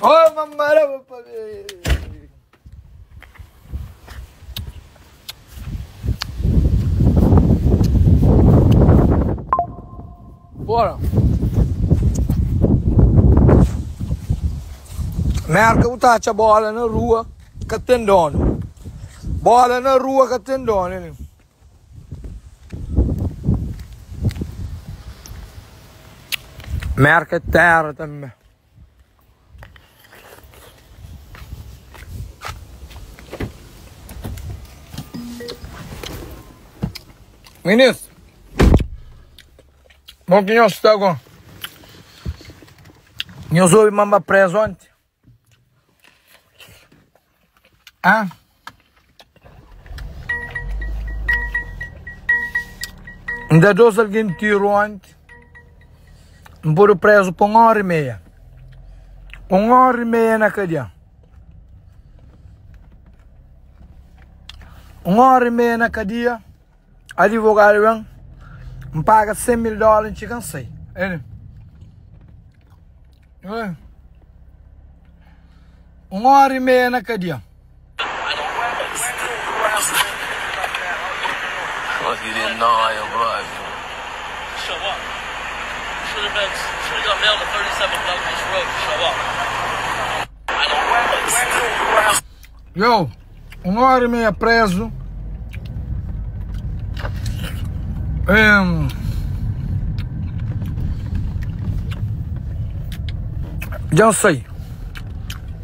Oh, mamara, Bora. Merka bu ta atxa bola na rua ka ten donu. Bola na rua ka ten donu. Merka é terra tanbê. Minis, bom ki nhos sta go. Nhos obi ma N ba prezu onti? Ah? N da dos algen tiru onti, N podu prezu pa un óra i meia. Un óra i meia na kadia. Un óra i meia na kadia, adivogadu ben, N paga 100 mil dóla, N txiga N sai. Un óra i meia na kadia. Yo, un óra i meia prézu. Dja N sai.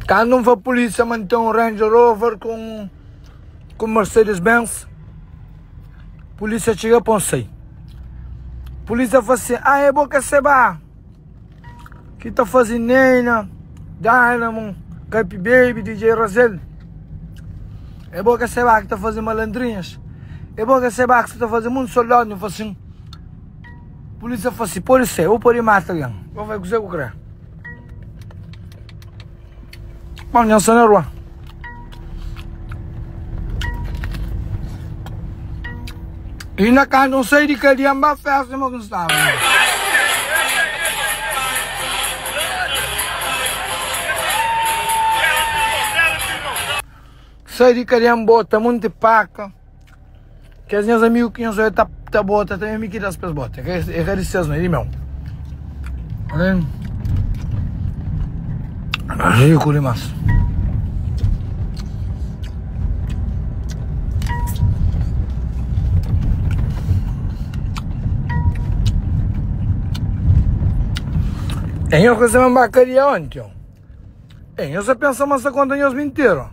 Kandu N fla pulísia ma N ten un Range Rover ku un Mercedes Benz, pulísia txiga pa N sai. Pulísia fla sin, Ah, é bo ki seba ki ta faze Neyna, Dynamo, Capi Baby, DJ Razel? É bo ki seba ki ta faze malandrinhas? É bo ki seba ki sa ta faze munti soldadu? N fla sin. Pulísia fla si, Pode ser, bu pode mata algen. Bu fla, Kuzê ku kre? Bom, nha sta na rua. I na kantu N sai di kadia, N ba festa ma ku N staba. Sai di kadia, N bota monti paka. Kes nhas amigu ki nhos odja ta, ta bota tanbe mi ki da-s pa es bota. É ka di ses, no, é di meu. Riku dimas. É nhos ka sabe ba kadia onti, ó. É nhos sa pensa ma sa konta nhos mintira.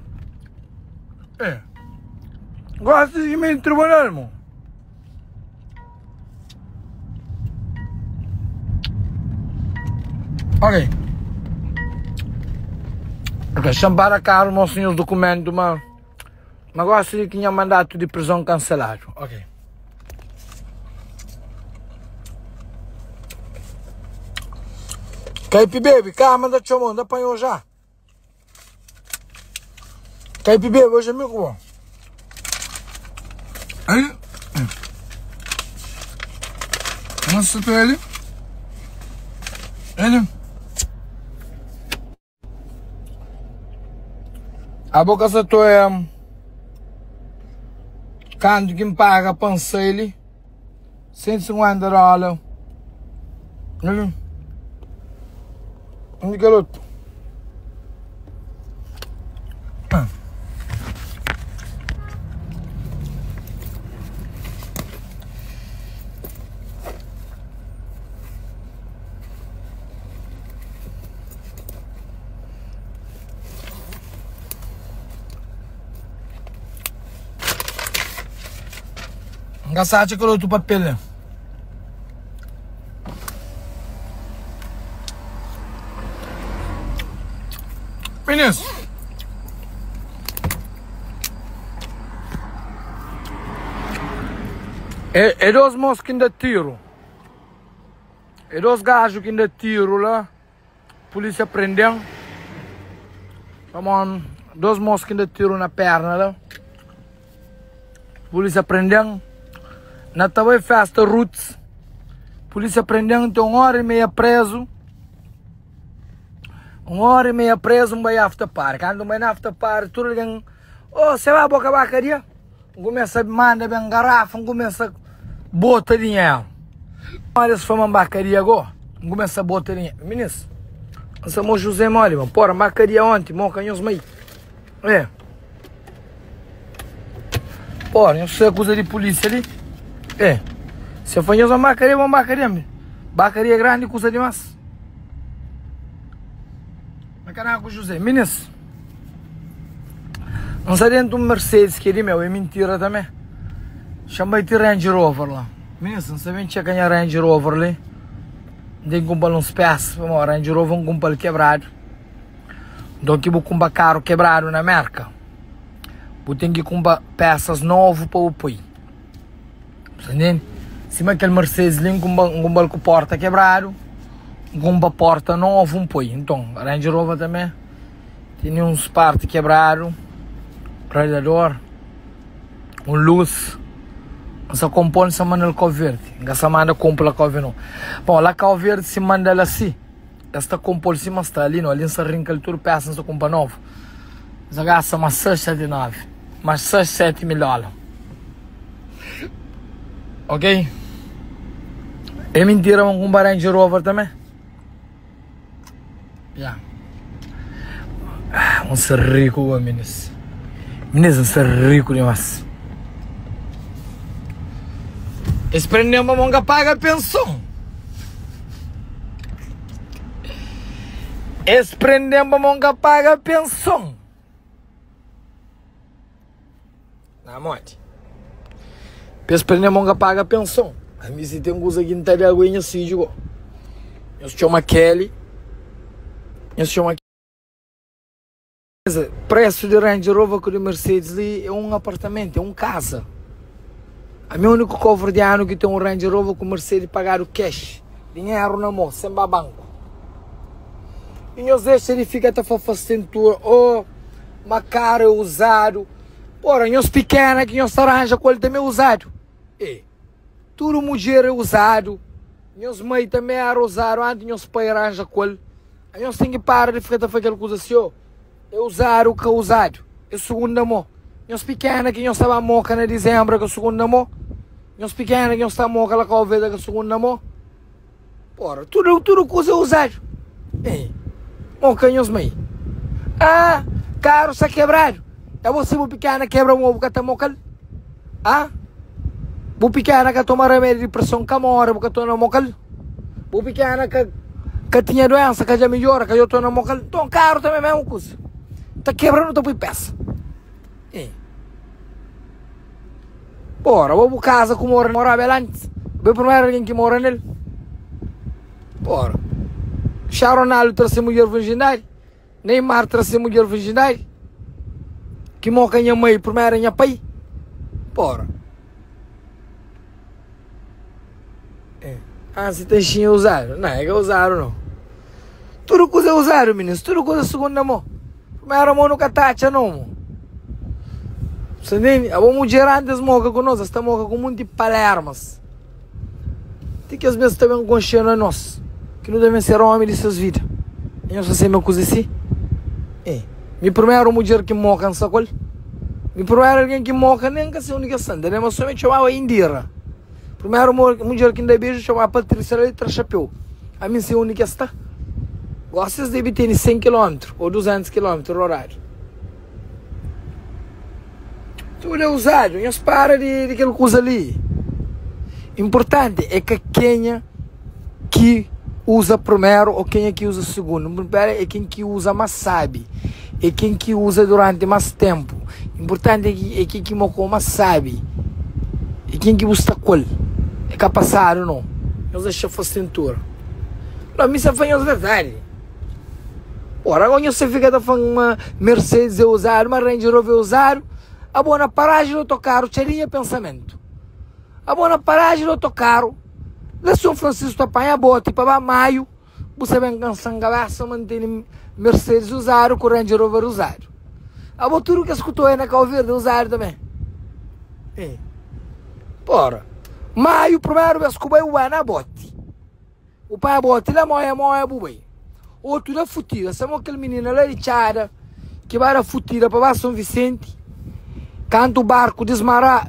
É. Gosta de mim tribunal, irmão. Ok. Ok, chambara caro, mostra os documentos, mas, mas gosto de que tinha mandato de prisão cancelado. Ok. KP Baby, calma, da chamou, da apanhou já. Kaipi bebe hoje amigo bom. Aí. Nossa, tu ele. Ele. A boca só tô é. Canto que me paga pança ele. 150 dólares. Ele. Onde kel otu? Ah. N ka sa atxa kel otu papel li. Minis. É, é dos mos ki nda tiru. É dos gaju ki nda tiru la. Polícia prendem. Pamodi dos mos ki nda tiru na perna la. Polícia prendem. Na ta bai festa Roots. Polícia prendem, tem 1 hora e meia preso. Un óra i meia prezu, N bai after party. Kantu N bai na after party, tudu algen, Oh, se ba bo ka ba kadia? N kumesa manda ben garafa, N kumesa bota dinheru. Modi es fla ma N ba kadia go, N kumesa bota dinheru. Minis, N sta mo José modi, ma pora, N ba kadia onti, moka nhos mai. É. Pora, nhos sai kuza di polísia li. É. Se fla nhos ma N ba kadia, ma N ba kadia. Ba kadia grandi kuza dimas. Na kanal ku José. Minis, N sta dentu un Mercedes ki é di meu, é mintira tanbê. Xa-m bai ti Range Rover la. Minis, N sta ben txeka nha Range Rover li. N ten ki kunpra-l uns pésas, pamodi Range Rover N kunpra-l kebradu. Nton ki bu kunpra karu kebradu na Mérka, bu ten ki kunpra pésas novu pa bu poi. Bu ta ntende? Sima kel Mercedes li, N kunpra-l ku pórta kebradu, N kunpra pórta novu N poi. Nton, Range Rover tanbê tene uns párti kebradu, radiador, un lus. N sta konpo-l, N sta manda-l Kau Verdi. N ka sta manda konpo la Kau Verdi nau. Bon, la Kau Verdi si N manda-l asi, es ta konpo-l sima sta ali nau. Ali N sta rinka-l tudu pésa, N sta kunpra novu. N sta gasta más 6, 7, 9, más 6, 7 mil dóla. Ok? É mintira ma N kunpra Range Rover tanbê? Ya. Ah, N sta riku gó, minis. Minis, N sta riku dimas. Es prende-m pamodi N ka paga penson. Es prende-m pamodi N ka paga penson. Na modi? Pa es prende mon ka paga penson. Ami si ten kuza ki N ta da agu é nhas fidju go. Nhos txoma Kelly, nhos txoma Presu di Range Rover ku di Mercedes li é un apartamentu, é un kaza. Ami é uniku koverdianu ki ten un Range Rover ku Mercedes pagadu cash, dinheru na mon, sen ba banku. I nhos dexa di fika ta fa fastentura, oh, ma karu é uzadu. Pora, nhos pikena ki nhos ta ranja ku el tanbe é uzadu. E, tudu mudjer é uzadu. Nhos mai tanbe era uzadu antis nhos pai ranja ku el. A nhos ten ki para di fika ta fla kel kuza si, o, é uzadu ka uzadu, é sugunda mo. Nhos pikena ki nhos ta ba moka na dizembru é ka sugunda mo? Nhos pikena ki nhos ta moka la Kau Verde é ka sugunda mo? Pora, tudu, tudu kuza é uzadu. Ei, moka nhos mai. Ah, karu sta kebradu. É bo si bu pikena kebra mo, bu ka ta moka-l? Ah, bu pikena ka toma ramedi di preson ka more, bu ka torna moka-l? Bu pikena ka ka tinha duensa, ka dja midjora, ka dja torna moka-l? Nton, karu tanbe mesmu kuza. Ta kebra nu ta pui pesa. Ei. Ora, bo bu kaza ku mora moraba el antis? Bo é primeru algen ki mora nel? Ora, Xa Ronaldo tra se mudjer virjindadi, Neymar tra se mudjer virjindadi, ki moka nha mai primeru é nha pai? Ora, é, ah, si ta nxinha uzadu? Não, é ka uzadu não. Tudu kuza é uzadu, minis, tudu kuza é segunda mão. Primeira mão nu ka ta atxa não, mo. Sa ntende? Abo mudjer antis moka ku nos, es ta moka ku munti palermas. Ti ki es mes ta ben konxe na nos, ki nu ta ben ser omi di ses vida. E nhos fase me kuza si? E, mi primeru mudjer ki moka N sta ku el. Mi primeru algen ki moka nen ka se undi ki es sta. N ta lembra so mi txomaba Indira. Primeru mudjer ki N da beju txomaba Patrícia la di tra xapeu. Ami N se undi ki es sta. Gosi es debe tene 100 kilómetru ô 200 kilómetru rodadu. Tudu é uzadu. Nhos para di kel kuza li. Inportanti é ka kenha ki uza primeru ô kenha ki uza sugundu. Inportanti é ken ki uza más sábi, é ken ki uza duranti más ténpu. Inportanti é ken ki mokó más sábi, é ken ki bu sta ku el. É ka pasadu nau. Nhos dexa fastentura. Nau, mi sta fla nhos verdadi. Ora, agora nhos ta fika ta fla ma Mercedes é uzadu, ma Range Rover é uzadu. Abo na paraji di otokaru txa di nha pensamentu. Abo na paraji di otokaru la São Francisco ta panha boti pa ba Maio, bu sa ben kansa-m kabesa ma N tene Mercedes uzadu ku Range Rover uzadu. Abo tudu kes ku ta oia na Kau Verdi é uzadu tanbe. Eh. Pora, Maio primeru bes ku bai, bu bai na boti. Bu pai boti la moia moia bu bai. Otu da futida. Sama kel minina la di Txada ki ba da futida pa ba Son Visenti. Kantu barku dismara,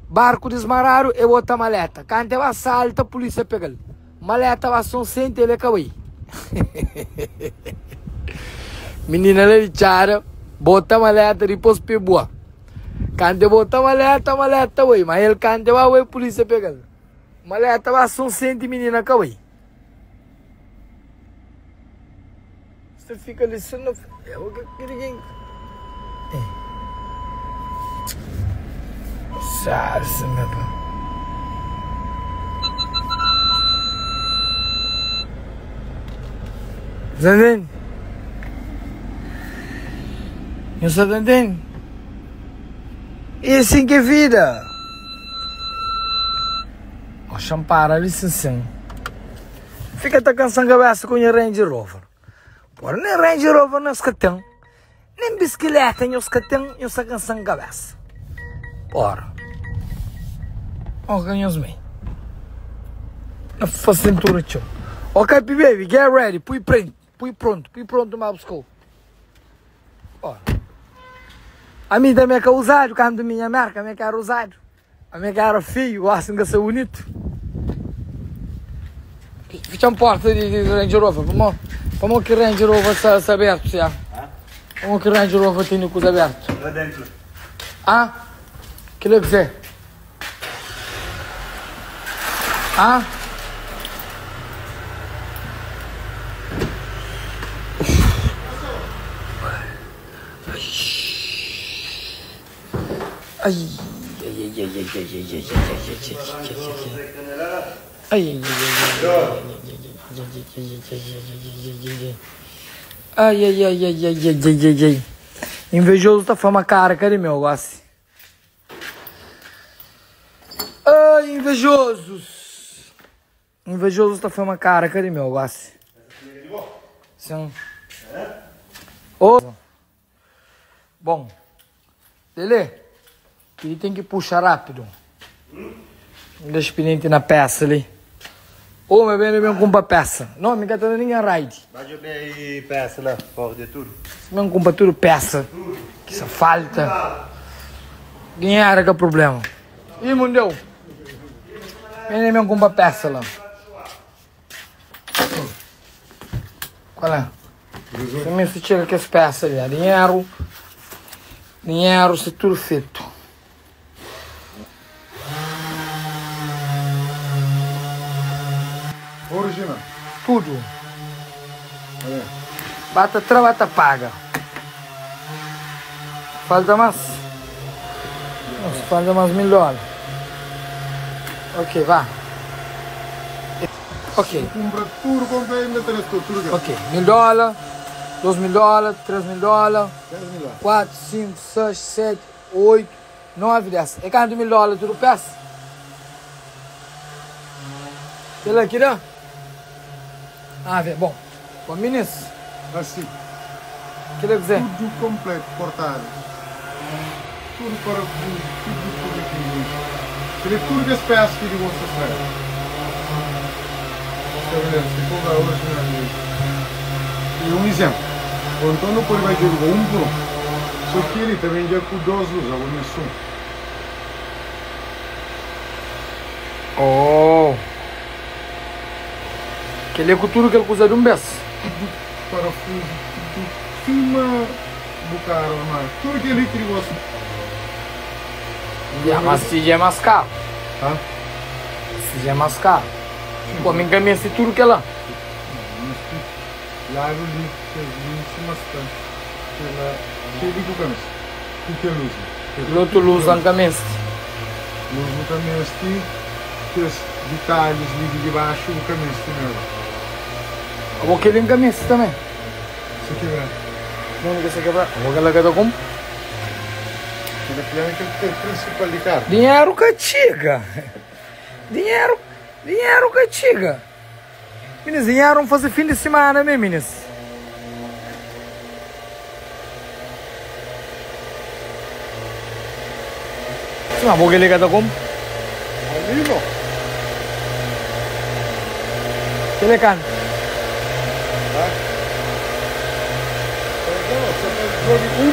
barku dismaradu e bota maleta. Kantu e ba salta, pulisia pega-l. Maleta ba Son Senti, el e ka bai. Minina la di Txada bota maleta dipôs pa e bua. Kantu e bota maleta, maleta bai. Ma el kantu e ba bai, pulisia pega-l. Maleta ba Son Senti, minina ka bai. Você fica ali sendo. Eu que ninguém. Sabe, meu pá. Você entende? Você entende? E assim que é vida. Oxan para ali sim sim. Fika ta kansan kabesa ku nha Range Rover. Pora nem Range Rover nhos ka ten, nem biskileta nhos ka ten, nhos ta kansan kabesa. Pora. Oka nhos mei. Na fase cintura txeu. Ok, baby, get ready. Pui prent, pui pronto, pui pronto ma buscou. Ora. Ami também ka usado, canto minha marca, me quero usado. Ami ka era feiu, gosi N ka sta bunitu. Fitxa-m porta di Range Rover, pamó pamó ki Range Rover sta sta abertu sia? Pamó ki Range Rover tene kuza abertu? La dentro. Ah? Kila é kuzê? Ah? Ai, ai, ai, ai, ai, ai, ai, ai, ai, ai, ai, ai, ai, ai, ai, ai, ai. Invejoso ta fama cara, cadê meu gosto? Ai, invejosos. Invejoso ta fama cara, cadê meu gosto? Sim. Oh. Bom, Lele, ele tem que puxar rápido. Deixa expediente na peça ali. Ô, meu bem, eu compra peça. Não, me gata ninguém ride. Vai jogar aí peça lá, fora de tudo. Não compra tudo peça. Que só falta. Dinheiro que é problema. Ih, mundeu. Vem nem compra peça lá. Qual é? Também se chega que as peças ali. Dinheiro. Dinheiro, se tudo feito. Original. Tudo. Olha. Bata tra, bata paga. Falta mais. Nossa, falta mais $1000. Ok, vá. Ok. Compra tudo, compra ainda tem tudo, tudo. Ok, $1000, $2000, $3000, $10,000. 4, 5, 6, 7, 8, 9, 10. É quanto $1000 tudo peça? Pela aqui dá? Ah, vê, bom. Bom, ministro. Assim. O que ele quiser? Tudo completo, cortado. Tudo para tudo, tudo aqui. Ele tudo que as peças que ele gosta de fazer. E um exemplo. O Antônio pode vai jogar um por um. Só que ele também já com duas luzes, algum som. Oh. Que ele é com tudo que ele usa de um vez. Tudo parafuso, tudo cima do carro, mano. Tudo que ele que ele gosta. Yeah, mas se já é mais caro. Hã? Se já é mais caro. Pô, me encaminha se tudo que é lá. Lá no livro, que mas tá. Que ele que caminha. O que é luz? Outro luz não caminha. Luz no caminho, que os detalhes ali de baixo, o caminho mesmo. O que ele encaminha também. Se quebrar. Não, não se quebrar. O que ela quer com? Que é o principal de carro. Dinheiro castiga. Dinheiro, dinheiro castiga. Meninas, dinheiro não fazer fim de semana, mesmo, meninas. Sim, mas vou ligar como? Ali não. Que ele canta? Djobe 1.